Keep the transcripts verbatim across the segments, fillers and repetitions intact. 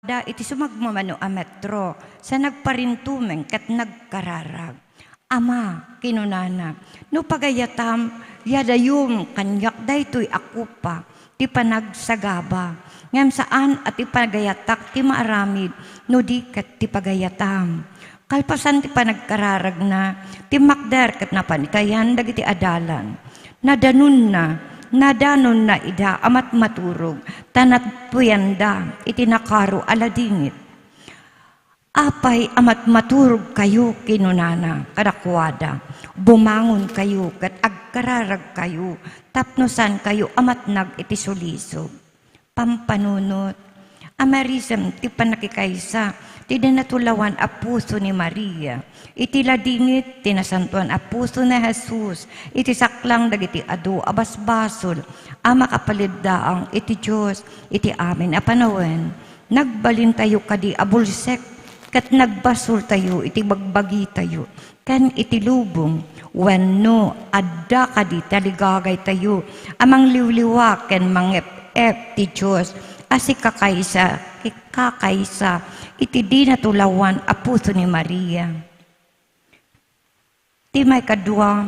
da iti sumagmamano a metro, sa nagparintumeng ket nagkararag. "Ama," kinunana, "no pagayatam, yadayom kaniak daytoy a kopa ti panagsagaba. Ngem saan a ti pagayatak ti maaramid, no di ket ti pagayatam." Kalpasan ti panagkararagna, timmakder ket napan ikayan dagiti adalan. Nadanonna, nadanonna ida a matmaturog, ta natuyanda iti nakaro a ladingit. "Apay a matmaturogkayo?" kinunana kadakuada. "Bumangonkayo ket agkararagkayo tapno saankayo a matnag iti sulisog." Pampanunot. Amarisem ti pannakikaysa ti dinatulawan a puso ni Maria. Iti ladingit ti nasantoan a puso ni Jesus, iti saklang dagiti adu a basbasol a makapaliddaang iti Dios iti amin a panawen. Nagbalintayo kadi a bulsek ket nagbasoltayo iti bagbagitayo ken iti lubong? Wenno, adda kadi taligagaytayo a mangliwliwa ken mangep-ep ti Dios a sikakaysa, sikakaysa iti dinatulawan a puso ni Maria? Ti maikadua,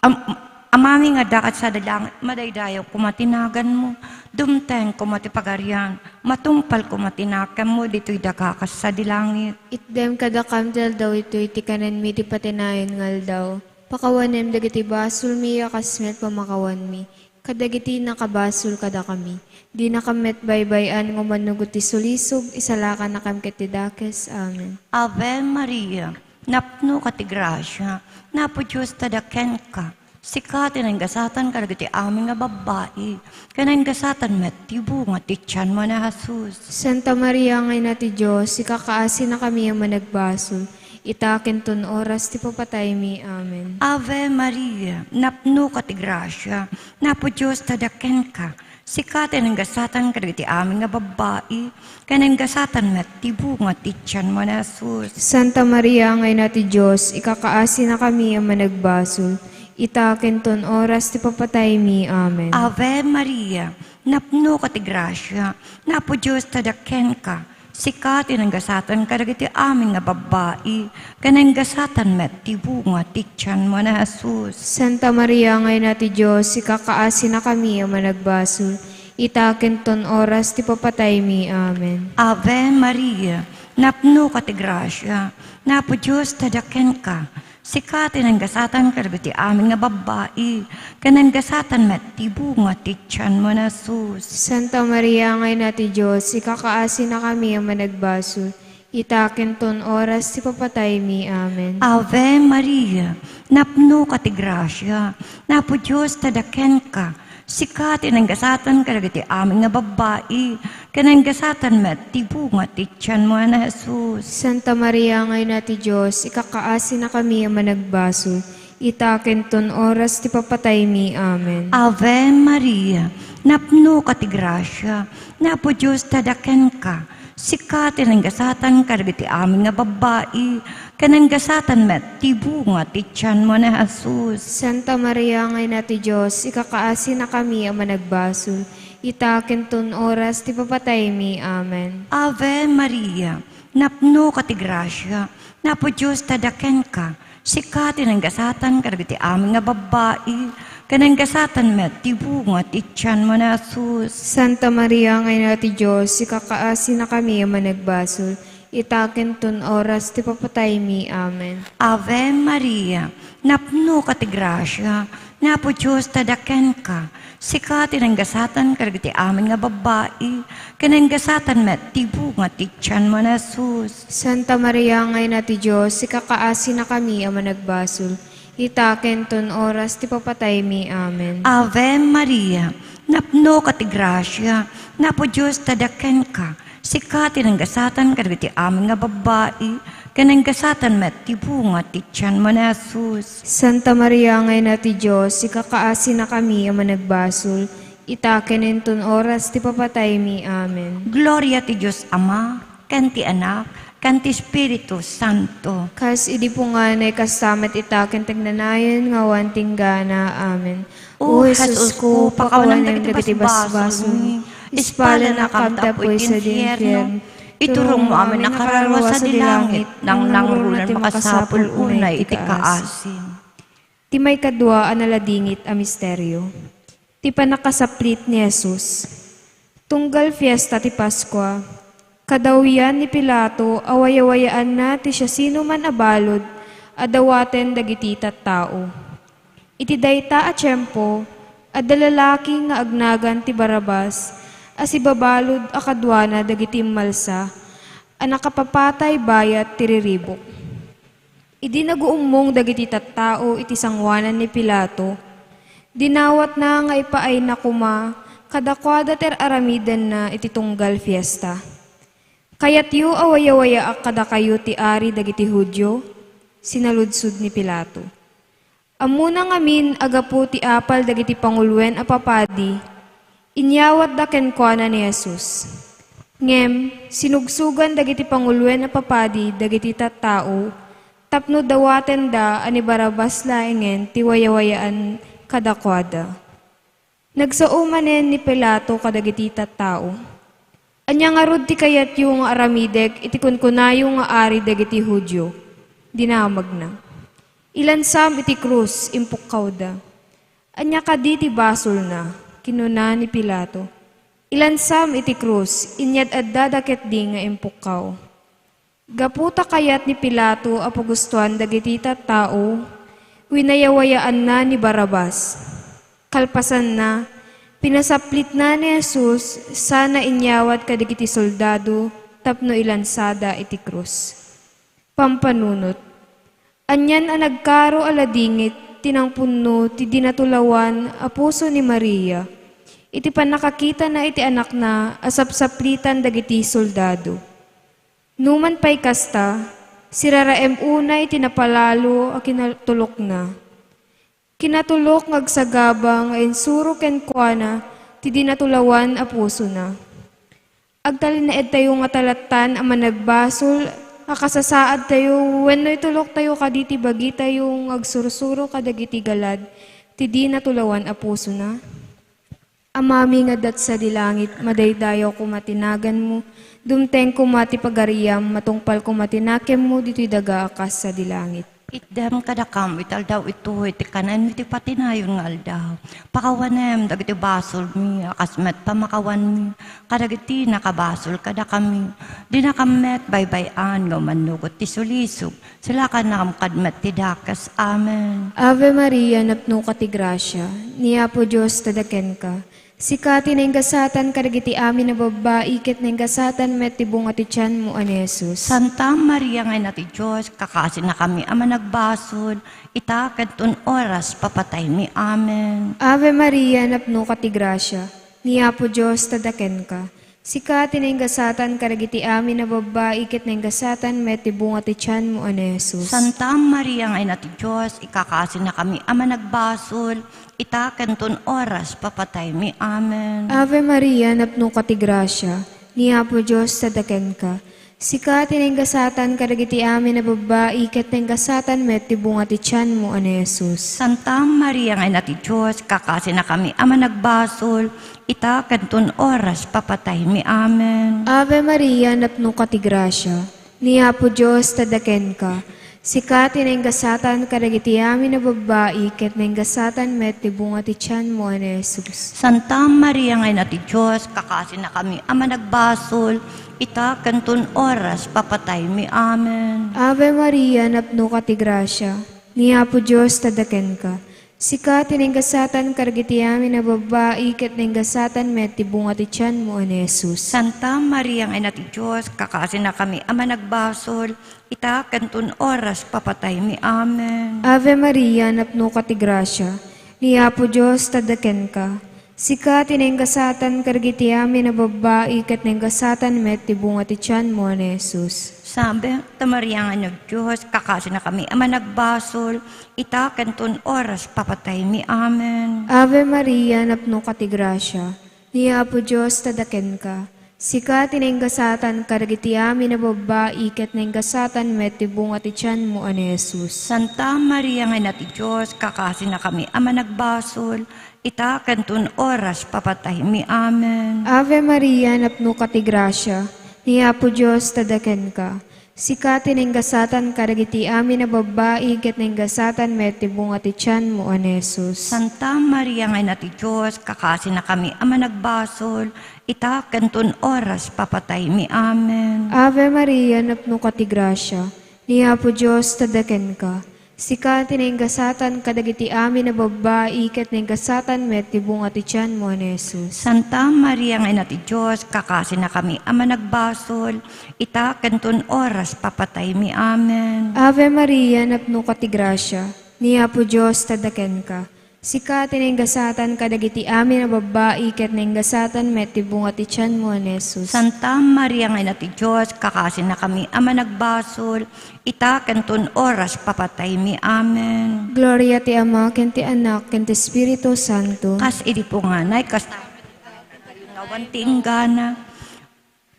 am-, Amami nga adda kad sadi langit, madaydayaw koma ti naganmo, dumteng koma ti pagarian, matungpal koma ti nakemmo ditoy daga kas sadi langit. Itdem kadakam ti aldaw itoy ti kanenmi ti patinayon nga aldaw. Pakawanem dagiti basolmi a kas met pamakawanmi kadagiti nakabasol kadakami. Dinakam met baybay-an nga umanugot ti sulisog, isalakannakam ket ti dakes. Amen. Ave Maria, napnoka ti grasia, Apo Dios adda kenka. Sika ti nagasatan kadagiti amin nga babbai, ken nagasatan met ti bunga ti tianmo a ni Jesus. Santa Maria nga Ina ti Dios, ikakaasinakami a managbasol, ita ken ton oras ti papataymi. Amen. Ave Maria, napnoka ti grasia, Apo Dios adda kenka. Sika ti nagasatan kadagiti amin nga babbai, ken nagasatan met ti bunga ti tianmo a ni Jesus. Santa Maria nga Ina ti Dios, ikakaasinakami a managbasol, ita ken ton oras ti papataymi. Amen. Ave Maria, napnoka ti grasia, Apo Dios adda kenka. Sika ti nagasatan kadagiti amin nga babbai, ken nagasatan met ti bunga ti tianmo a ni Jesus. Santa Maria nga Ina ti Dios, ikakaasinakami a managbasol, ita ken ton oras ti papataymi. Amen. Ave Maria, napnoka ti grasia, Apo Dios adda kenka. Sika ti nagasatan kadagiti amin nga babbai, ken nagasatan met ti bunga ti tianmo a ni Jesus. Santa Maria nga Ina ti Dios, ikakaasinakami a managbasol, ita ken ton oras ti papataymi. Amen. Ave Maria, napnoka ti grasia, Apo Dios adda kenka. Sika ti nagasatan kadagiti amin nga babbai, ken nagasatan met ti bunga ti tianmo a ni Jesus. Santa Maria nga Ina ti Dios, ikakaasinakami a managbasol, ita ken ton oras ti papataymi. Amen. Ave Maria, napnoka ti grasia, Apo Dios adda kenka. Sika ti nagasatan kadagiti amin nga babbai, ken nagasatan met ti bunga ti tianmo a ni Jesus. Santa Maria nga Ina ti Dios, ikakaasinakami a managbasol, ita ken ton oras ti papataymi. Amen. Ave Maria, napnoka ti grasia, Apo Dios adda kenka. Sika ti nagasatan kadagiti amin nga babbai, ken nagasatan met ti bunga ti tianmo a ni Jesus. Santa Maria nga Ina ti Dios, ikakaasinakami a managbasol, ita ken ton oras ti papataymi. Amen. Ave Maria, napnoka ti grasia, Apo Dios adda kenka. Sika ti nagasatan kadagiti amin nga babbai, ken nagasatan met ti bunga ti tianmo a ni Jesus. Santa Maria nga Ina ti Dios, ikakaasinakami a managbasol, ita ken ton oras ti papataymi. Amen. Ave Maria, napnoka ti grasia, Apo Dios adda kenka. Sika ti nagasatan kadagiti amin nga babbai, ken nagasatan met ti bunga ti tianmo a ni Jesus. Santa Maria nga Ina ti Dios, ikakaasinakami a managbasol, ita ken inton oras ti papataymi. Amen. Gloria ti Dios Ama, ken ti Anak, ken ti Espiritu Santo. Kas idi punganay, kasta met ita ken ti agnanayon nga awan tinggana. Amen. O Jesusko, pakawanem dagiti basbasolmi, ispalennakam ta apuy sadi infierno, Iturongmo amin a kararua sadi langit, nangnangruna ti makasapul unay iti kaasim. Ti maikadua a naladingit a misterio. Ti pannakasaplit ni Jesus. Tunggal fiesta ti Paskua, kadawyan ni Pilato a wayawayaanna ti siasinoman a balud a dawaten dagiti tattao. Iti dayta a tiempo, adda lalaki nga agnagan ti Barrabas a sibabalud a kaduana dagiti immalsa a nakapapatay bayat ti riribuk. Idi naguummong dagiti tattao iti sangoanan ni Pilato, dinawatna nga ipaayna koma kadakuada ti ar-aramidenna iti tunggal fiesta. "Kayatyo a wayawayaak kadakayo ti ari dagiti Judio?" sinaludsod ni Pilato. Ammona ngamin a gapu ti apal dagiti panguloen a papadi, inyawatda kenkuana ni Jesus. Ngem sinugsogan dagiti panguloen a papadi dagiti tattao tapno dawatenda a ni Barrabas laengen ti wayawayaan kadakuada. Nagsao manen ni Pilato kadagiti tattao, "Ania ngarud ti kayatyo nga aramidek iti kunkunayo nga ari dagiti Judio?" dinamagna. "Ilansam iti krus," impukkawda. "Ania kadi ti basolna?" kinuna ni Pilato. "Ilansam iti krus, inyad-addada ketdi nga impukkaw." Gapu ta kayat ni Pilato a pagustoan dagiti tattao, winayawayaanna ni Barrabas. Kalpasanna, pinasaplitna ni Jesus sana inyawat kadagiti soldado tapno ilansada iti krus. Pampanunot. Anian a nagkaro a ladingit ti nangpunno ti dinatulawan a puso ni Maria iti pannakakitana iti anakna a sapsaplitan dagiti soldado. Numan pay kasta, siraraem unay ti napalalo a kinatulokna. Kinatulok nga agsagaba nga insuro kenkuana ti dinatulawan a pusona. Agtalinaedtayo ngata lattan a managbasol a kasasaadtayo wenno ituloktayo kadi ti bagitayo nga agsursuro kadagiti galad ti dinatulawan a pusona? Amami nga adda sadi langit, madaydayaw koma ti naganmo, dumteng koma ti pagariam, matungpal koma ti nakemmo ditoy daga a kas sadi langit. Itdem kadakam iti aldaw itoy ti kanen iti patinayon nga aldaw. Pakawanem dagiti basolmi a kas met pamakawanmi kadagiti nakabasol kadakami. Dinakam met baybay-an nga umannugot ti sulisog. Sulakannakam kad met ti dakes. Amen. Ave Maria, napnoka ti grasia, ni Apo Dios adda kenka. Sika ti naingasatan kadagiti amin a babbai, ket naingasatan met ti bunga ti tianmo a ni Jesus. Santa Maria nga Ina ti Dios, kakasinakami a managbasol, ita ken ton oras papataymi. Amen. Ave Maria, napnoka ti grasia, ni Apo Dios adda kenka. Sika ti naingasatan kadagiti amin a babbai, ket naingasatan met ti bunga ti tianmo a ni Jesus. Santa Maria nga Ina ti Dios, ikakasinakami a managbasol, ita ken ton oras papataymi. Amen. Ave Maria, napnoka ti grasia, ni Apo Dios adda kenka. Sika ti naingasatan kadagiti amin a babbai, ket naingasatan met ti bunga ti tianmo a ni Jesus. Santa Maria nga Ina ti Dios, kakasinakami a managbasol, ita ken ton oras papataymi. Amen. Ave Maria, napnoka ti grasia, ni Apo Dios adda kenka. Sika ti naingasatan kadagiti amin a babbai, ket naingasatan met ti bunga ti tianmo a ni Jesus. Santa Maria nga Ina ti Dios, kakasinakami a managbasol, ita ken ton oras papataymi. Amen. Ave Maria, napnoka ti grasia, ni Apo Dios adda kenka. Sika ti naingasatan kadagiti amin a babbai, ket naingasatan met ti bunga ti tianmo a ni Jesus. Santa Maria nga Ina ti Dios, kakasinakami a managbasol, ita ken ton oras papataymi. Amen. Ave Maria, napnoka ti grasia, ni Apo Dios adda kenka. Sika ti naingasatan kadagiti amin a babbai, ket naingasatan met ti bunga ti tianmo a ni Jesus. Santa Maria nga Ina ti Dios, kakasinakami a managbasol, ita ken ton oras papataymi. Amen. Ave Maria, napnoka ti grasia, ni Apo Dios adda kenka. Sika ti naingasatan kadagiti amin a babbai, ket naingasatan met ti bunga ti tianmo a ni Jesus. Santa Maria nga Ina ti Dios, kakasinakami a managbasol, ita ken ton oras papataymi. Amen. Ave Maria, napnoka ti grasia, Ni Apo Dios ta kenka. Sika ti nainggasatan kadagiti amin a babbai, ket nainggasatan met ti bunga ti tianmo a ni Jesus. Santa Maria nga Ina ti Dios, kakasinakami a managbasol, ita ken ton oras papataymi. Amen. Ave Maria, napnoka ti grasia, ni Apo Dios ta kenka. Sika ti nainggasatan kadagiti amin a babbai, ket nainggasatan met ti bunga ti tianmo a ni Jesus. Santa Maria nga Ina ti Dios, kakasinakami a managbasol, ita ken ton oras papataymi. Amen. Ave Maria, napnoka ti grasia, ni Apo Dios ta kenka. Sika ti nainggasatan kadagiti amin a babbai, ket nainggasatan met ti bunga ti tianmo a ni Jesus. Santa Maria nga Ina ti Dios, kakasinakami a managbasol, ita ken ton oras papataymi. Amen. Gloria ti Ama, ken ti Anak, ken ti Espiritu Santo. Kas idi punganay, kasta awan ti inggana.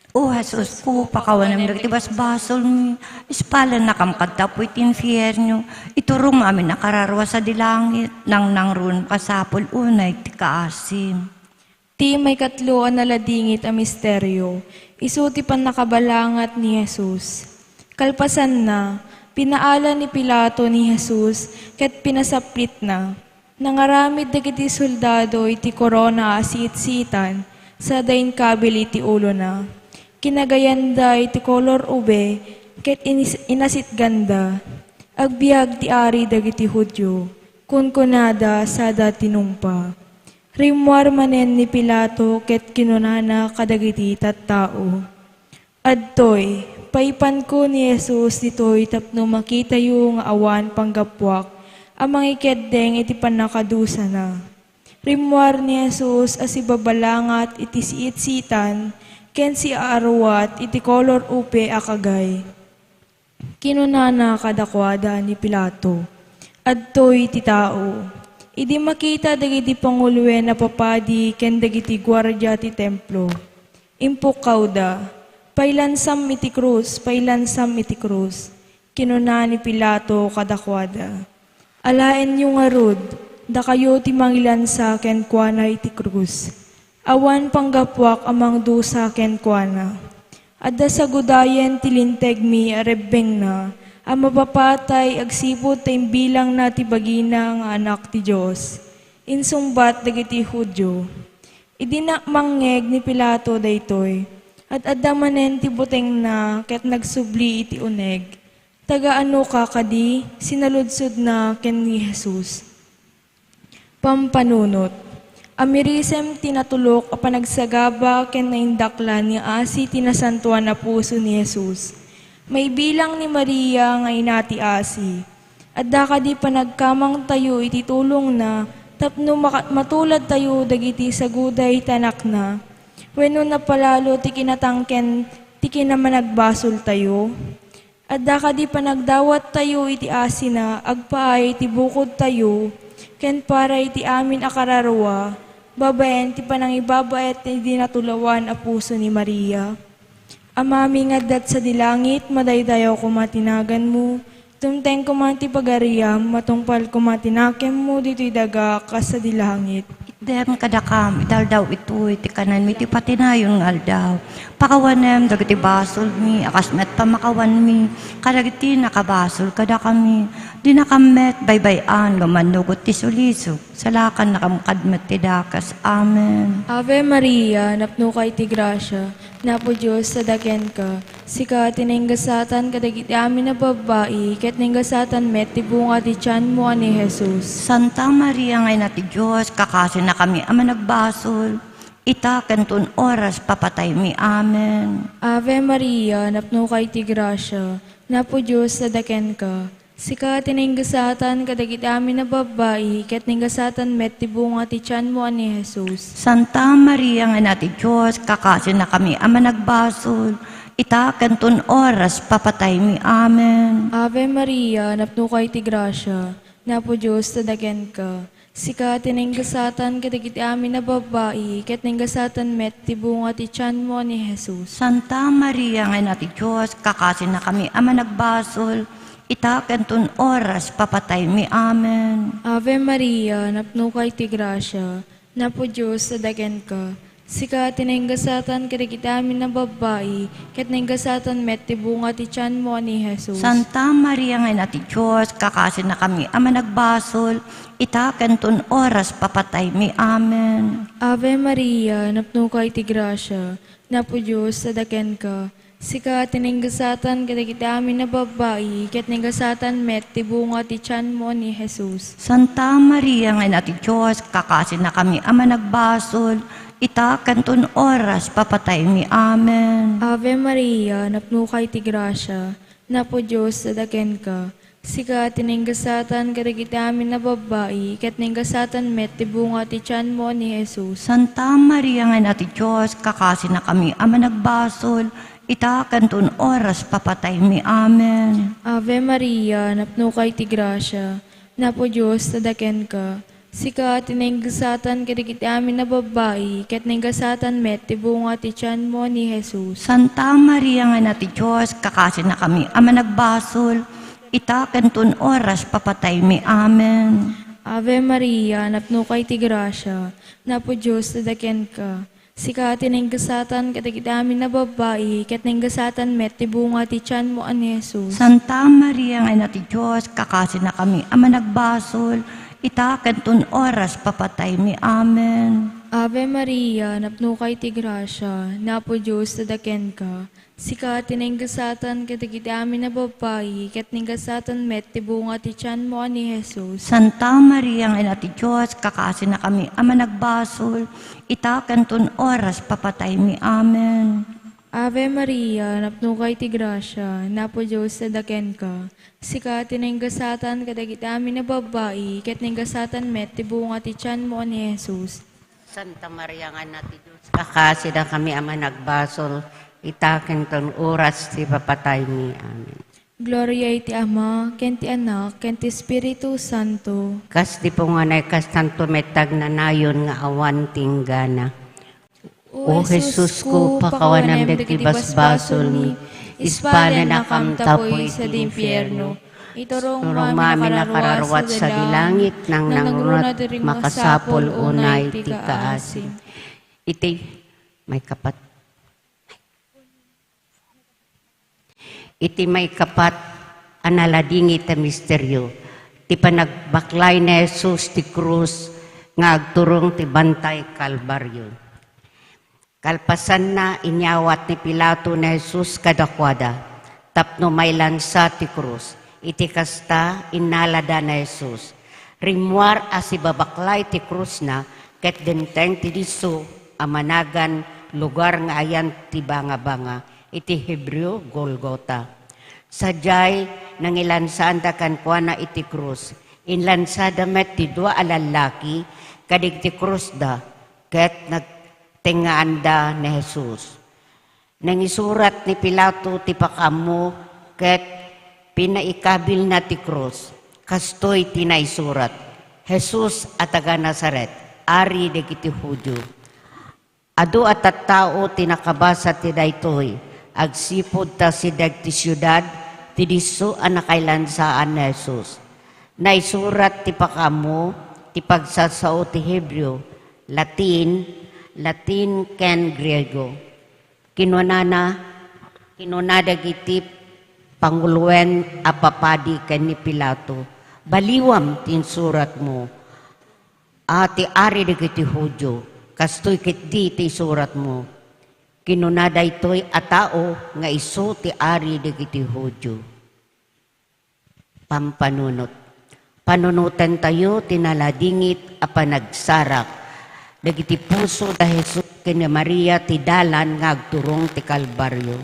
O Jesus ko, pakawanem dagiti basbasolmi, ispalennakam kadta apuy ti infierno, iturong amin a kararua sadi langit, nangnangruna masapul unay ti kaasim. Ti maikatlo a naladingit a misterio, isu ti pannakabalangat ni Jesus. Kalpasanna, pinaala ni Pilato ni Jesus ket pinasaplitna. Nangaramid dagiti soldado iti korona a siitsitan, sada inkabil iti ulona. Kinagayanda iti kolor ube ket inis-, inasitganda. "Agbiag ti Ari dagiti Judio," kunkunada sada tinungpa. Rimmuar manen ni Pilato ket kinunana kadagiti tattao, "Adtoy, paipanko ni Jesus ditoy tapno makitayo nga awan panggapuak a mangikeddeng iti pannakadusana." Rimmuar ni Jesus a sibabalangat iti siitsitan ken siaaruat iti kolor ube a kagay. Kinunana kadakuada ni Pilato, "Adtoy ti tao." Idi makita dagiti panguloen a papadi ken dagiti guardia ti Templo, impukkawda, "Pailansam iti krus! Pailansam iti krus!" Kinuna ni Pilato kadakuada, "Alaenyo ngarud, dakayo ti mangilansa kenkuana iti krus. Awan panggapuak a mangdusa kenkuana. Adda sagudayen ti lintegmi a rebbengna a mapapatay agsipud ta imbilangna ti bagina nga Anak ti Dios." Insungbat dagiti Judio. Idi namangngeg ni Pilato daytoy, ad-adda manen ti butengna ket nagsubli iti uneg. "Taga-anoka kadi?" sinaludsodna ken ni Jesus. Pampanunot. Amirisem ti natulok a panagsagaba ken naindaklan nga asi ti nasantoan a puso ni Jesus. Maibilang ni Maria nga ina ti asi. Adda kadi panagkamangtayo iti tulongna tapno maka-, matuladtayo dagiti saguday ti anakna? Wenno napalalo ti kinatangken ti kinamanagbasoltayo? Adda kadi panagdawattayo iti asina agpaay iti bukodtayo ken para iti amin a kararua, babaen ti panangibabaet ti dinatulawan a puso ni Maria? Amami nga adda sadi langit, madaydayaw koma ti naganmo, dumteng koma ti pagariam, matungpal koma ti nakemmo ditoy daga kas sadi langit. Itdem kadakam iti aldaw itoy ti kanenmi ti patinayon nga aldaw. Pakawanem dagiti basolmi a kas met pamakawanmi kadagiti nakabasol kadakami. Dinakam met baybay-an nga mannugot ti sulisog. Salakannakam kad met ti dakes. Amen. Ave Maria, napnoka iti grasia, Apo Dios adda kenka. Sika ti nainggasatan kadagiti amin a babbai, ket nainggasatan met ti bunga ti tianmo a ni Jesus. Santa Maria nga Ina ti Dios, kakasinakami a managbasol, ita ken ton oras papataymi. Amen. Ave Maria, napnoka iti grasia, Apo Dios adda kenka. Sika ti nainggasatan kadagiti amin a babbai, ket nainggasatan met ti bunga ti tianmo a ni Jesus. Santa Maria nga Ina ti Dios, kakasinakami a managbasol, ita ken ton oras papataymi. Amen. Ave Maria, napnoka iti grasia, Apo Dios adda kenka. Sika ti nainggasatan kadagiti amin a babbai, ket nainggasatan met ti bunga ti tianmo a ni Jesus. Santa Maria nga Ina ti Dios, kakasinakami a managbasol, ita ken ton oras papataymi. Amen. Ave Maria, napnoka iti grasia, Apo Dios adda kenka. Sika ti nainggasatan kadagiti amin a babbai, ket nainggasatan met ti bunga ti tianmo a ni Jesus. Santa Maria nga Ina ti Dios, kakasinakami a managbasol, ita ken ton oras papataymi. Amen. Ave Maria, napnoka iti grasia, Apo Dios adda kenka. Sika ti nainggasatan kadagiti amin a babbai, ket nainggasatan met ti bunga ti tianmo a ni Jesus. Santa Maria nga Ina ti Dios, kakasinakami a managbasol, ita ken ton oras papataymi. Amen. Ave Maria, napnoka iti grasia, Apo Dios adda kenka. Sika ti nainggasatan kadagiti amin a babbai, ket nainggasatan met ti bunga ti tianmo a ni Jesus. Santa Maria nga Ina ti Dios, kakasinakami a managbasol, ita ken ton oras papataymi. Amen. Ave Maria, napnoka iti grasia, Apo Dios adda kenka. Sika ti nainggasatan kadagiti amin a babbai, ket nainggasatan met ti bunga ti tianmo a ni Jesus. Santa Maria nga Ina ti Dios, kakasinakami a managbasol, ita ken ton oras papataymi. Amen. Ave Maria, napnoka iti grasia, Apo Dios adda kenka. Sika ti nainggasatan kadagiti amin a babbai, ket nainggasatan met ti bunga ti tianmo a ni Jesus. Santa Maria nga Ina ti Dios, kakasinakami a managbasol, ita ken ton oras papataymi. Amen. Ave Maria, napnoka iti grasia, Apo Dios adda kenka. Sika ti nainggasatan kadagiti amin a babbai, ket nainggasatan met ti bunga ti tianmo a ni Jesus. Santa Maria nga Ina ti Dios, kakasinakami a managbasol, ita ken ton oras papataymi. Amen. Ave Maria, napnoka iti grasia, Apo Dios adda kenka. Sika ti nainggasatan kadagiti amin a babbai, ket nainggasatan met ti bunga ti tianmo a ni Jesus. Santa Maria nga Ina ti Dios, kakasinakami a managbasol, ita ken ton oras ti papataymi. Amen. Gloria iti Ama, ken ti Anak, ken ti Espiritu Santo. Kas di punganay, kastanto met ti agnanayon nga awan ti inggana. O Jesusko, pakawanam dagiti basbasolmi, ispalanakam ta apuy sadi infierno. Iturongmo amin a kararua sadi langit, nangnangruna ti makasapul unay ti kaasim. Iti maikapat. Iti maikapat a naladingit a misterio, ti panagbaklay ni Jesus ti krus nga agturong ti Bantay Kalbario. Kalpasanna, inyawat ni Pilato ni Jesus kadakuada tapno mailansa ti krus. Iti kasta, innalada ni Jesus. Rimmuar a sibabaklay ti krusna ket dimteng ti disso a managan lugar nga ayan ti bangabanga, iti Hebreo, Golgota. Sadiay, nangilansaanda kenkuana iti krus. Inlansada met ti dua a lallaki kadagiti krusda ket nagtengngaanda ni Jesus. Nangisurat ni Pilato ti pakaammo ket pinaikabilna ti krus. Kastoy ti naisurat, "Jesus a taga Nazaret, Ari dagiti Judio." Adu a tattao ti nakabasa ti daytoy, agsipud ta sideg ti siudad ti disso a nakailansaan ni Jesus. Naisurat ti pakaammo ti pagsasao ti Hebreo, Latin, Latin ken Griego. Kinunana, kinuna dagiti panguloen a papadi ken ni Pilato, "Baliwam ti insuratmo a ti Ari dagiti Judio, kastoy ketdi ti isuratmo." Kinuna daytoy a tao nga isu ti Ari dagiti Judio. Pampanunot. Panunotentayo ti naladingit a panagsarak dagiti puso da Jesus ken ni Maria ti dalan nga agturong ti Kalbario.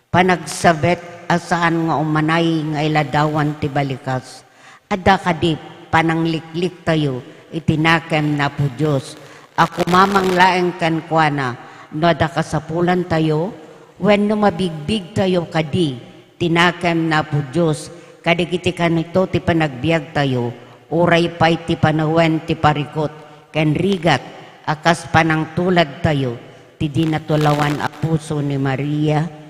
Panagsabet a saan nga umanay nga iladawan ti balikas. Adda kadi pananglikliktayo iti nakem ni Apo Dios a kumamang laeng kenkuana no adda kasapulantayo wenno mabigbigtayo kadi ti nakem ni Apo Dios, kadagiti kanito ti panagbiagtayo, uray pay ti panawen ti parikut ken rigat a kas panangtuladtayo ti dinatulawan a puso ni Maria.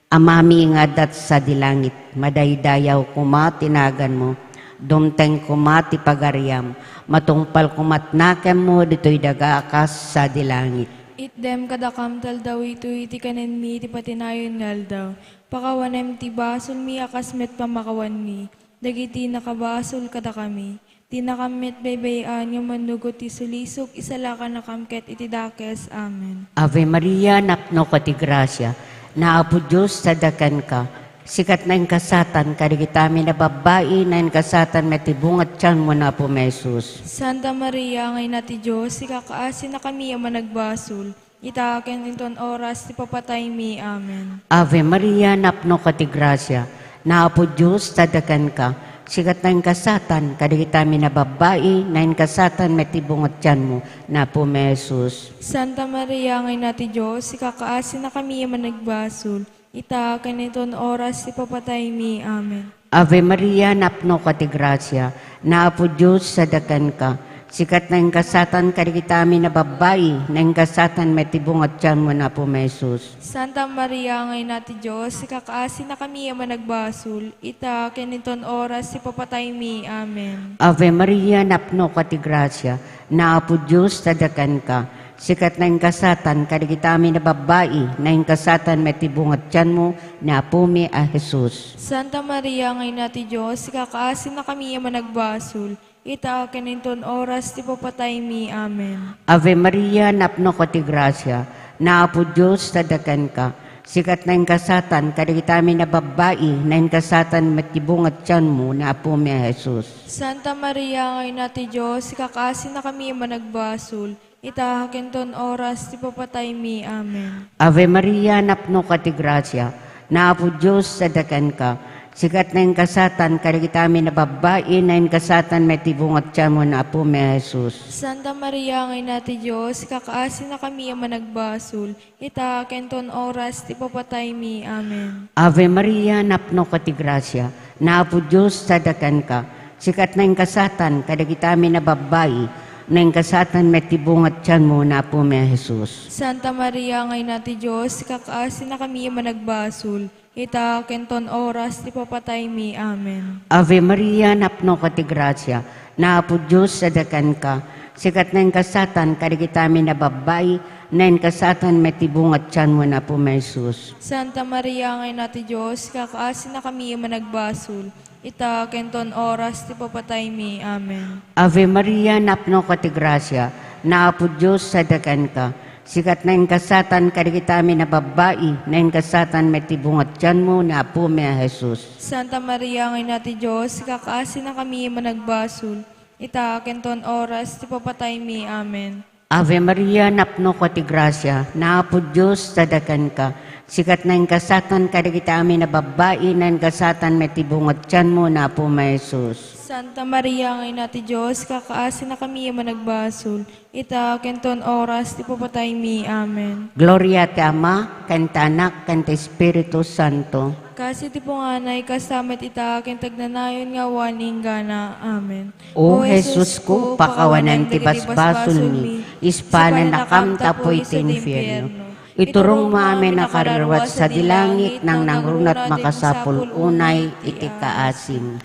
Amami nga adda sadi langit, madaydayaw koma ti naganmo, dumteng koma ti pagariam, matungpal koma ti nakemmo ditoy daga a kas sadi langit. Itdem kadakam ti aldaw itoy ti kanenmi iti patinayon nga aldaw. Pakawanem ti basolmi a kas met pamakawanmi dagiti nakabasol kadakami. Dinakam met baybay-an nga mannugot ti sulisok, isalakanakam ket iti dakes. Amen. Ave Maria, napnoka ti grasia, ni Apo Dios sadakanka. Sika ti nainkasadan kadagiti amin a babbai, nainkasadan met ti bunga ti tianmo ni Apomi a Jesus. Santa Maria nga Ina ti Dios, ikakaasinakami a managbasol, ita ken inton oras ti papataymi. Amen. Ave Maria, napnoka ti grasia, ni Apo Dios sadakanka. Sika ti nainkasadan kadagiti amin a babbai, nainkasadan met ti bunga ti tianmo ni Apomi a Jesus. Santa Maria nga Ina ti Dios, ikakaasinakami a managbasol, ita ken inton oras ti papataymi. Amen. Ave Maria, napnoka ti grasia, ni Apo Dios sadakanka. Sika ti nainkasadan kadagiti amin a babbai, nainkasadan met ti bunga ti tianmo ni Apomi a Jesus. Santa Maria nga Ina ti Dios, ikakaasinakami a managbasol, ita ken inton oras ti papataymi. Amen. Ave Maria, napnoka ti grasia, ni Apo Dios sadakanka. Sika ti nainkasadan kadagiti amin a babbai, nainkasadan met ti bunga ti tianmo ni Apomi a Jesus. Santa Maria nga Ina ti Dios, ikakaasinakami a managbasol, ita ken inton oras ti papataymi. Amen. Ave Maria, napnoka ti grasia, ni Apo Dios sadakanka. Sika ti nainkasadan kadagiti amin a babbai, nainkasadan met ti bunga ti tianmo ni Apomi a Jesus. Santa Maria nga Ina ti Dios, ikakaasinakami a managbasol, ita ken ton oras ti papataymi. Amen. Ave Maria, napnoka ti grasia, ni Apo Dios sadakanka. Sika ti nainkasadan kadagiti amin a babbai, nainkasadan met ti bunga ti tianmo ni Apomi a Jesus. Santa Maria nga Ina ti Dios, ikakaasinakami a managbasol, ita ken ton oras ti papataymi. Amen. Ave Maria, napnoka ti grasia, ni Apo Dios sadakanka. Sika ti nainkasadan kadagiti amin a babbai, nainkasadan met ti bunga ti tianmo ni Apomi a Jesus. Santa Maria nga Ina ti Dios, ikakaasinakami a managbasol, ita ken ton oras ti papataymi. Amen. Ave Maria, napnoka ti grasia, ni Apo Dios sadakanka. Sika ti nainkasadan kadagiti amin a babbai, nainkasadan met ti bunga ti tianmo ni Apomi a Jesus. Santa Maria nga Ina ti Dios, ikakaasinakami a managbasol, ita ken ton oras ti papataymi. Amen. Ave Maria, napnoka ti grasia, ni Apo Dios sadakanka. Sika ti nainkasadan kadagiti amin a babbai, nainkasadan met ti bunga ti tianmo ni Apomi a Jesus. Santa Maria nga Ina ti Dios, ikakaasinakami a managbasol, ita ken ton oras ti papataymi. Amen. Ave Maria, napnoka ti grasia, ni Apo Dios sadakanka. Sika ti nainkasadan kadagiti amin a babbai, nainkasadan met ti bunga ti tianmo ni Apomi a Jesus. Santa Maria nga Ina ti Dios, ikakaasinakami a managbasol, ita ken ton oras ti papataymi. Amen. Gloria ti Ama, ken ti Anak, ken ti Espiritu Santo. Kas iti punganay, kasta met ita ken ti agnanayon nga awan inggana. Amen. O Jesusko, pakawanem ti basbasolmi, ispalenakam tapno idiay infierno. Iturongmo amin a karirruat sadi langit, nangnangruna ti makasapul unay iti kaasim.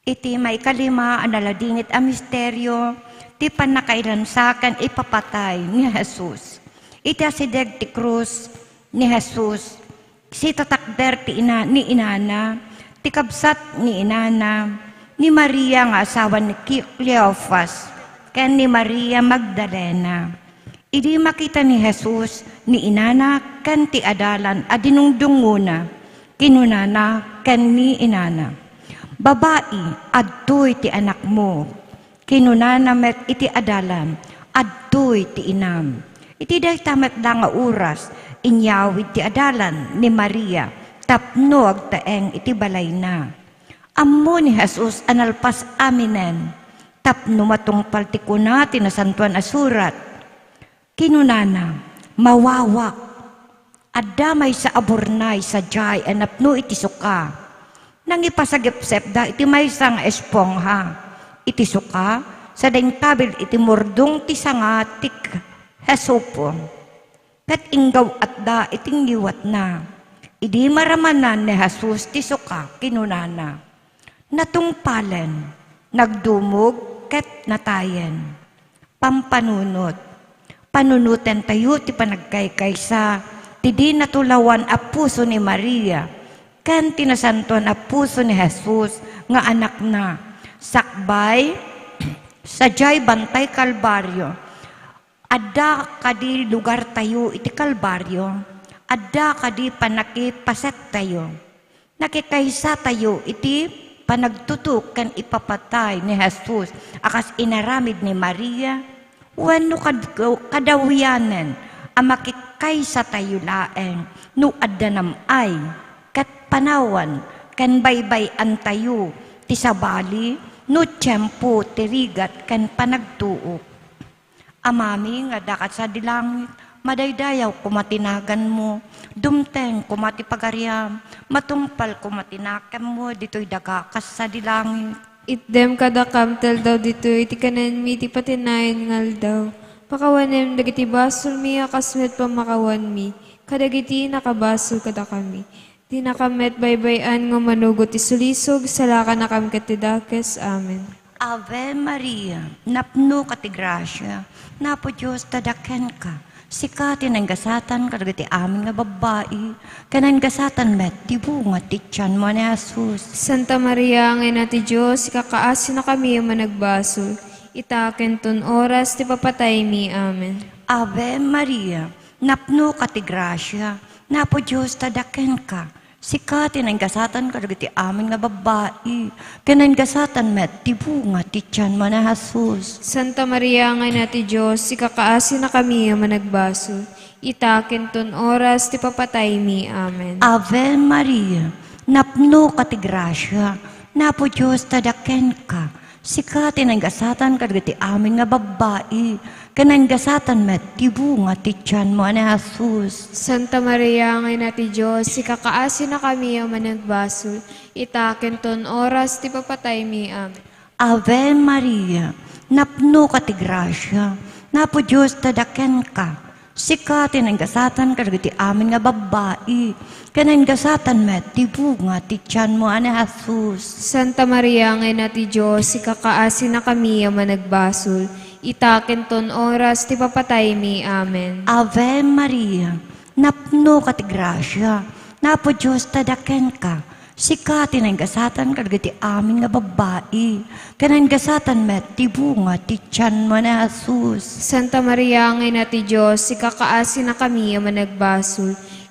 Iti maikalima a naladingit a misterio, ti pannakailansa ken ipapatay ni Jesus. Iti asideg ti krus ni Jesus, sitatakder ti ina-, ni inana, ti kabsat ni inana, ni Maria nga asawa ni Ki-, Cleofas, ken ni Maria Magdalena. Idi makita ni Jesus ni inana ken ti adalan a dinungdungngona, kinunana ken ni inana, "Babai, adtoy ti anakmo." Kinunana met iti adalan, "Adtoy ti inam." Iti dayta met la nga oras, inyawid ti adalan ni Maria tapno agtaeng iti balayna. Ammo ni Jesus a nalpas aminen tapno matungpal ti kuna ti Nasantoan a Surat. Kinunana, "Mawawak. Adda maysa a burnay sadiay a napno iti suka." Nangipasagipsepda iti maysa nga espongha iti suka, sada inkabil iti murdong ti sanga ti k-, hesopo. Ket inggaw-atda iti ngiwatna. Idi maramanan ni Jesus ti suka, kinunana, Natungpalen, nagdumog, ket natayen. Pampanunot. Panunotentayo ti panagkaykaysa ti di natulawan a puso ni Maria ken ti nasantoan a puso ni Jesus nga anakna, sakbay, sadiay Bantay Kalbario. Adda kadi lugartayo iti Kalbario? Adda kadi pannakipasettayo? Nakikaysatayo iti panagtutok ken ipapatay ni Jesus a kas inaramid ni Maria? Wenno kad-, kadawianen a makikaysatayo laeng no adda nam-ay ket panawan ken baybay-antayo ti sabali no tiempo ti rigat ken panagtuok? Amami nga adda kad sadi langit, madaydayaw koma ti naganmo, dumteng koma ti pagariam, matungpal koma ti nakemmo ditoy daga kas sadi langit. Itdem kadakam ti aldaw ditoy ti kanenmi iti patinayon nga aldaw. Pakawanem dagiti basolmi a kas met pammakawanmi kadagiti nakabasol kadakami. Dinakam met baybay-an nga manugot ti sulisog, salakannakam ket ti dakes. Amen. Ave Maria, napnoka ti grasia, Apo Dios ti adda kenka. Sika ti nagasatan kadagiti amin nga babbai, ken nagasatan met ti bunga ti tianmo a ni Jesus. Santa Maria nga Ina ti Dios, ikakaasinakami a managbasol, ita ken ton oras ti papataymi. Amen. Ave Maria, napnoka ti grasia, Apo Dios ti adda kenka. Sika ti nagasatan kadagiti amin nga babbai, ken nagasatan met ti bunga ti tianmo a ni Jesus. Santa Maria nga Ina ti Dios, ikakaasinakami a managbasol, ita ken ton oras ti papataymi. Amen. Ave Maria, napnoka ti grasia, Apo Dios ti adda kenka. Sika ti nagasatan kadagiti amin nga babbai, ken nagasatan met ti bunga ti tianmo a ni Jesus. Santa Maria nga Ina ti Dios, ikakaasinakami a managbasol, ita ken ton oras ti papataymi. Amen. Ave Maria, napnoka ti grasia, Apo Dios ti adda kenka. Sika ti nagasatan kadagiti amin nga babbai, ken nagasatan met ti bunga ti tianmo a ni Jesus. Santa Maria nga Ina ti Dios, ikakaasinakami a managbasol, ita ken ton oras ti papataymi. Amen. Ave Maria, napnoka ti grasia, Apo Dios ti adda kenka. Sika ti nagasatan kadagiti amin nga babbai, ken nagasatan met ti bunga ti tianmo a ni Jesus. Santa Maria nga Ina ti Dios, ikakaasinakami a managbasol,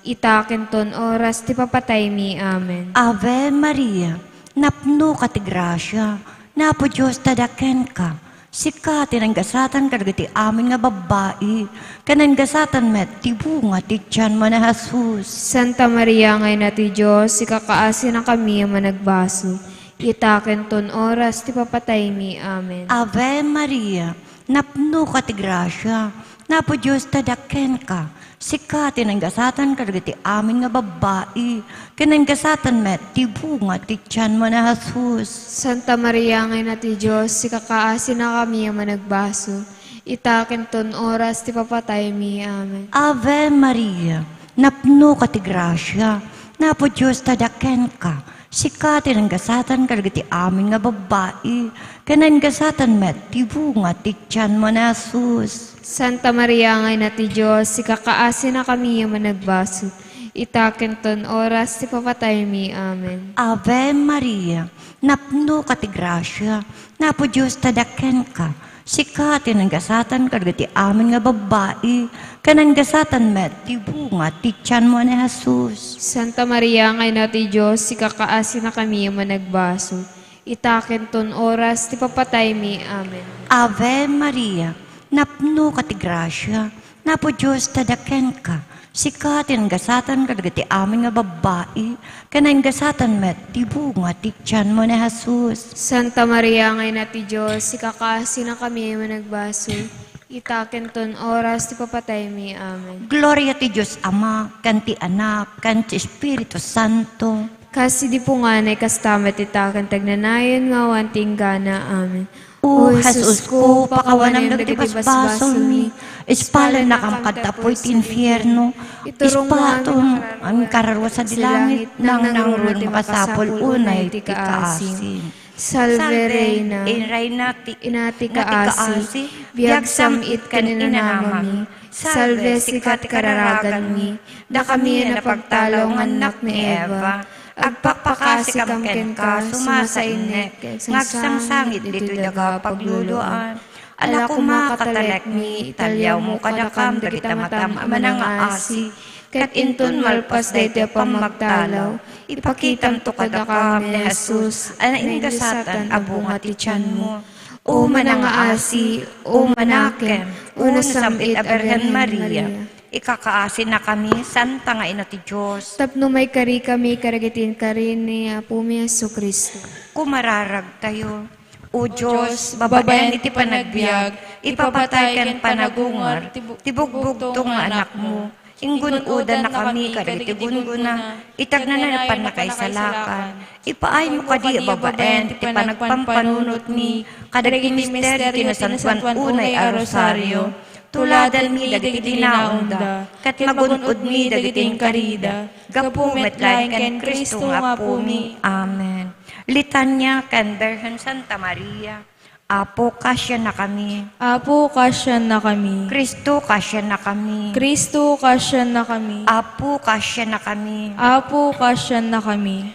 ita ken ton oras ti papataymi. Amen. Ave Maria, napnoka ti grasia, Apo Dios ti adda kenka. Sika ti nagasatan kadagiti amin nga babbai, ken nagasatan met ti bunga ti tianmo a ni Jesus. Santa Maria nga Ina ti Dios, ikakaasinakami a managbasol, ita ken ton oras ti papataymi. Amen. Ave Maria, napnoka ti grasia, Apo Dios ti adda kenka. Sika ti nagasatan kadagiti amin nga babbai, ken nagasatan met ti bunga ti tianmo a ni Jesus. Santa Maria nga Ina ti Dios, ikakaasinakami a managbasol, ita ken ton oras ti papataymi. Amen. Ave Maria, napnoka ti grasia, Apo Dios ti adda kenka. Sika ti nagasatan kadagiti amin nga babbai, ken nagasatan met ti bunga ti tianmo a ni Jesus. Santa Maria nga Ina ti Dios, ikakaasinakami a managbasol, ita ken ton oras ti papataymi. Amen. Ave Maria, napnoka ti grasia, Apo Dios ti adda kenka. Sika ti nagasatan kadagiti amin nga babbai, ken nagasatan met ti bunga ti tianmo a ni Jesus. Santa Maria nga Ina ti Dios, ikakaasinakami a managbasol, ita ken ton oras ti papataymi. Amen. Ave Maria, napnoka ti grasia, Apo Dios ti adda kenka. Sika ti nagasatan kadagiti amin nga babbai, ken nagasatan met ti bunga ti tianmo a ni Jesus. Santa Maria nga Ina ti Dios, ikakaasinakami a managbasol, ita ken ton oras ti papataymi. Amen. Gloria ti Dios Ama, ken ti Anak, ken ti Espiritu Santo. Kas idi punganay, kasta met ita ken ti agnanayon nga awan ti inggana. Amen. O O Jesus ko, pakawanem dagiti basbasolmi, Ispalennakam kadta apuy ti infierno. Iturongmo amin a kararua sadi langit, nangnangruna ti makasapul unay ti kaasim. Salve, Reina, Reina ti, ina ti kaasi, biag sam-it ken inanamami. Salve, sika ti kararaganmi. Dakami a napagtalaw nga annak ni Eva. Agpakpakasikam kenka, sumasainnek, nga agsangsangit ditoy daga a pagluluan. Ala koma, katalekmi, italiawmo kadakam dagiti matam a manangaasi, ket inton malpas daytoy a pammagtalaw, ipakitamto kadakam ni Jesus a naingasatan a bunga ti tianmo. O manangaasi, o manakem, o nasam-it a Birhen Maria, ikakaasinakami, Santa nga Ina ti Dios, tapno maikarikami kadagiti inkari ni Apomi Jesu-Cristo. Kumararagtayo. O Dios, babaen iti panagbiag, ipapatay ken panagungar ti bu-, ti bugbugtong nga Anakmo. Inggun-odannakami kadagiti gunggona, iti agnanayon a pannakaisalakan. Ipaaymo kadi a babaen ti panagpampanunotmi kadagiti misterio ti Nasantoan unay a Rosario. Tuladanmi dagiti linaonda, ket magun-odmi dagiti inkarida, gapu met laeng ken Cristo nga Apomi. Amen. Litania ken Birhen Santa Maria. Apo, kaasiannakami. Apo, kaasiannakami. Cristo, kaasiannakami. Cristo, kaasiannakami. Apo, kaasiannakami. Apo, kaasiannakami.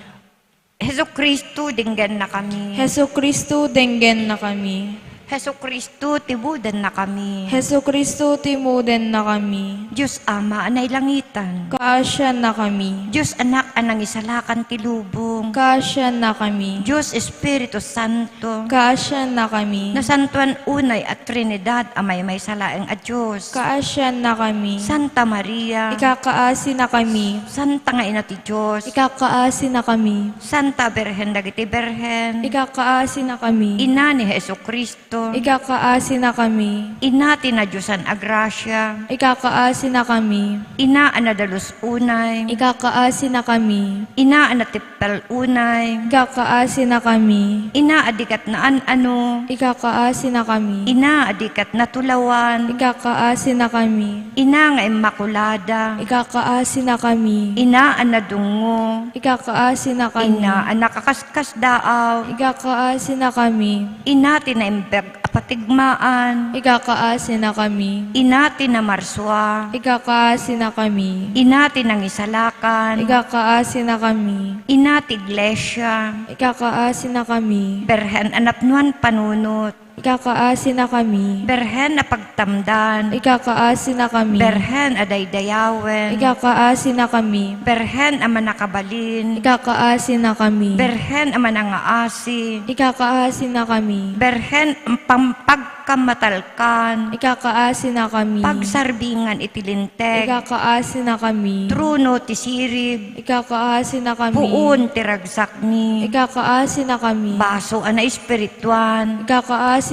Jesu-Cristo, denggennakami. Jesu-Cristo, denggennakami. Jesu-Cristo, timudennakami. Jesu-Cristo, timudennakami. Dios Ama a nailangitan. Kaasiannakami. Dios Anak a nangisalakan ti lubong. Kaasiannakami. Dios Espiritu Santo. Kaasiannakami. Nasantoan unay a Trinidad a maymaysa laeng a Dios. Kaasiannakami. Santa Maria. Ikakaasinakami. Santa nga Ina ti Dios. Ikakaasinakami. Santa Birhen dagiti Birhen. Ikakaasinakami. Ina ni Jesu-Cristo. Ikakaasinakami. Ina ti nadiosan a grasia. Ikakaasinakami. Ina a nadalus unay. Ikakaasinakami. Ina a natip-, Tal unay. Ikakaasinakami. Ina a di ket naan-ano. Ikakaasinakami. Ina a di ket natulawan. Ikakaasinakami. Ina nga Immakulada. Ikakaasinakami. Ina a nadungngo. Ikakaasinakami. Ina a nakakas-, Kasdaaw. Ikakaasinakami. Ina ti naimbag a patigmaan. Ikakaasinakami. Ina ti namarsua. Ikakaasinakami. Ina ti nangisalakan. Ikakaasinakami. Ina ti iglesia. Ikakaasinakami. Birhen a napnoan panunot. Ikakaasinakami. Birhen a pagtamdan. Ikakaasinakami. Birhen a daydayawen. Ikakaasinakami. Birhen a mannakabalin. Ikakaasinakami. Birhen a manangaasi. Ikakaasinakami. Birhen a pam-, pagkamatalkan. Ikakaasinakami. Pagsarbingan iti linteg. Ikakaasinakami. Trono ti sirib. Ikakaasinakami. Puon ti ragsakmi. Ikakaasinakami. Baso a naespirituan. Ikakaasinakami.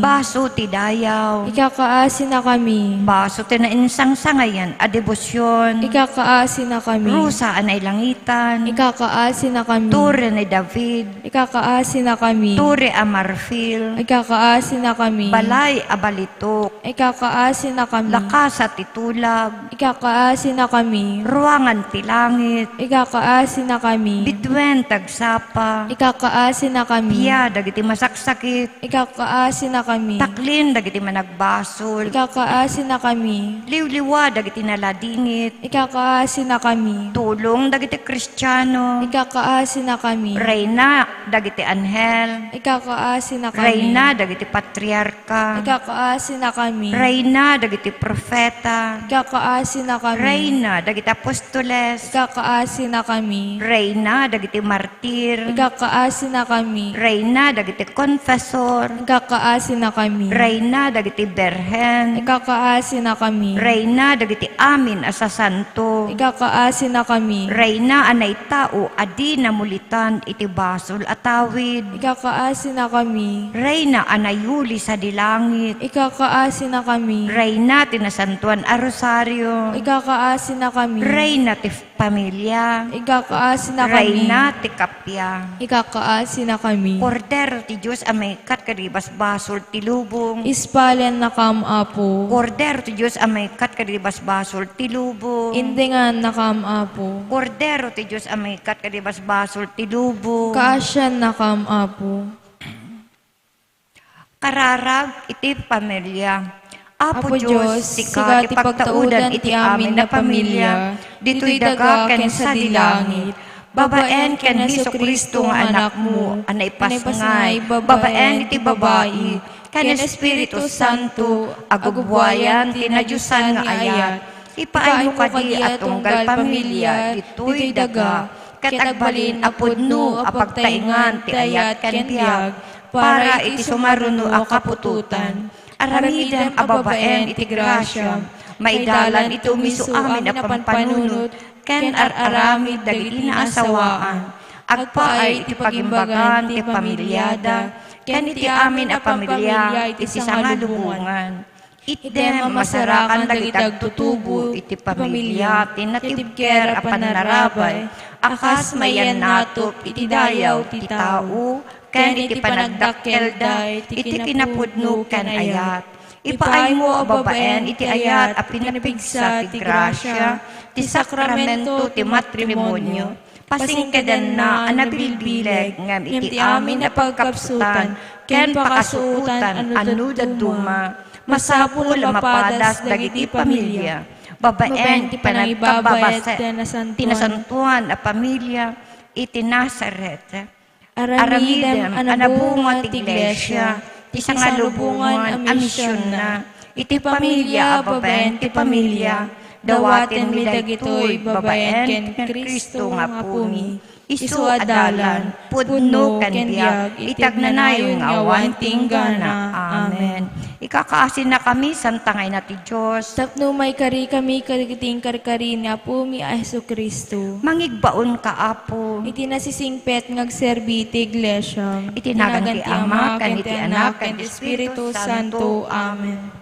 Baso ti dayaw. Ikakaasinakami. Baso ti nainsangsangayan a debosion. Ikakaasinakami. Rosa a nailangitan. Ikakaasinakami. Tore ni David. Ikakaasinakami. Tore a marfil. Ikakaasinakami. Balay a balitok. Ikakaasinakami. Lakasa ti tulag. Ikakaasinakami. Ruangan ti langit. Ikakaasinakami. Biduen ti agsapa. Ikakaasinakami. Bia dagiti masaksakit. Ikakaasinakami. Taklin dagiti managbasol. Ikakaasinakami. Liwliwa dagiti naladingit. Ikakaasinakami. Tulong dagiti Kristiano. Ikakaasinakami. Reyna dagiti anghel. Ikakaasinakami. Reyna dagiti patriarka. Ikakaasinakami. Reyna dagiti profeta. Ikakaasinakami. Reyna dagiti apostoles. Ikakaasinakami. Reyna dagiti martir. Ikakaasinakami. Reyna dagiti konfesor. Ikakaasinakami. Reyna dagiti birhen. Ikakaasinakami. Reyna dagiti amin a sasanto. Ikakaasinakami. Reyna a naitao a di namulitan iti basol a tawid. Ikakaasinakami. Reyna a nayuli sadi langit. Ikakaasinakami. Reyna ti Nasantoan a Rosario. Ikakaasinakami. Reyna ti familia. Ikakaasinakami. Reyna ti kappia. Ikakaasinakami. Kordero ti Dios a maikkat kadagiti basbasol ti lubong. Ispalennakam, Apo. Kordero ti Dios a maikkat kadagiti basbasol ti lubong. Indengannakam, Apo. Kordero ti Dios a maikkat kadagiti basbasol ti lubong. Kaasiannakam, Apo. Kararag iti pamilia. Apo Apo Dios, Dios, sika sika ti ti pagtaudan pagtaudan iti ti amin amin a a pamilia, pamilia, ditoy ditoy daga daga ken ken sadi sadi langit. Babaen ken Jesu-Cristo nga Anakmo, a naipasngay, babaen iti babai, ken Espiritu Santo, agubbuayan ti nadiosan nga ayat. Ipaaymo kadi a tunggal pamilia ditoy daga, ket agbalin a pudno a pagtaingan ti ayat ken biag, para iti sumaruno a kaputotan. Aramidem a babaen iti grasia, maidalan iti umiso amin a pampanunot, ken ar-aramid dagiti naasawaan. Agpaay iti pagimbagan ti pamiliada, ken iti amin a pamilia iti sangalubongan. Itdem a masarakan dagiti agtutubo iti pamilia ti natibker a pannarabay a kas mayannatop iti dayaw ti tao ken iti panagdakkelda iti kinapudno ken ayat. Ipaaymo a babaen iti ayat a pinapigsa ti grasia ti sakramento ti matrimonio. Pasingkedanna a nabilbileg ngem iti amin a pagkapsutan ken pakasuotan a no dadduma, masapul a mapadas dagiti pamilia. Babaen ti panangibababasek ti nasantoan a pamilia iti Nazaret. Aramidem a nabunga ti iglesia, ti sangalubongan a misionna, iti pamilia a babaen ti pamilia, dawatenmi dagitoy babaen ken Cristo nga Apomi. Isu a dalan, pudno ken biag, iti agnanayon nga awan ti inggana. Amen. Ikakaasinakami, Santa nga Ina ti Dios. Tapno maikarikami kadagiti inkarkari ni Apomi a Jesu-Cristo. Mangigbaonka, Apo. Iti nasisingpet nga agserbi ti iglesia. Iti nagan ti Ama, ken ti Anak, ken ti Espiritu Santo. Amen.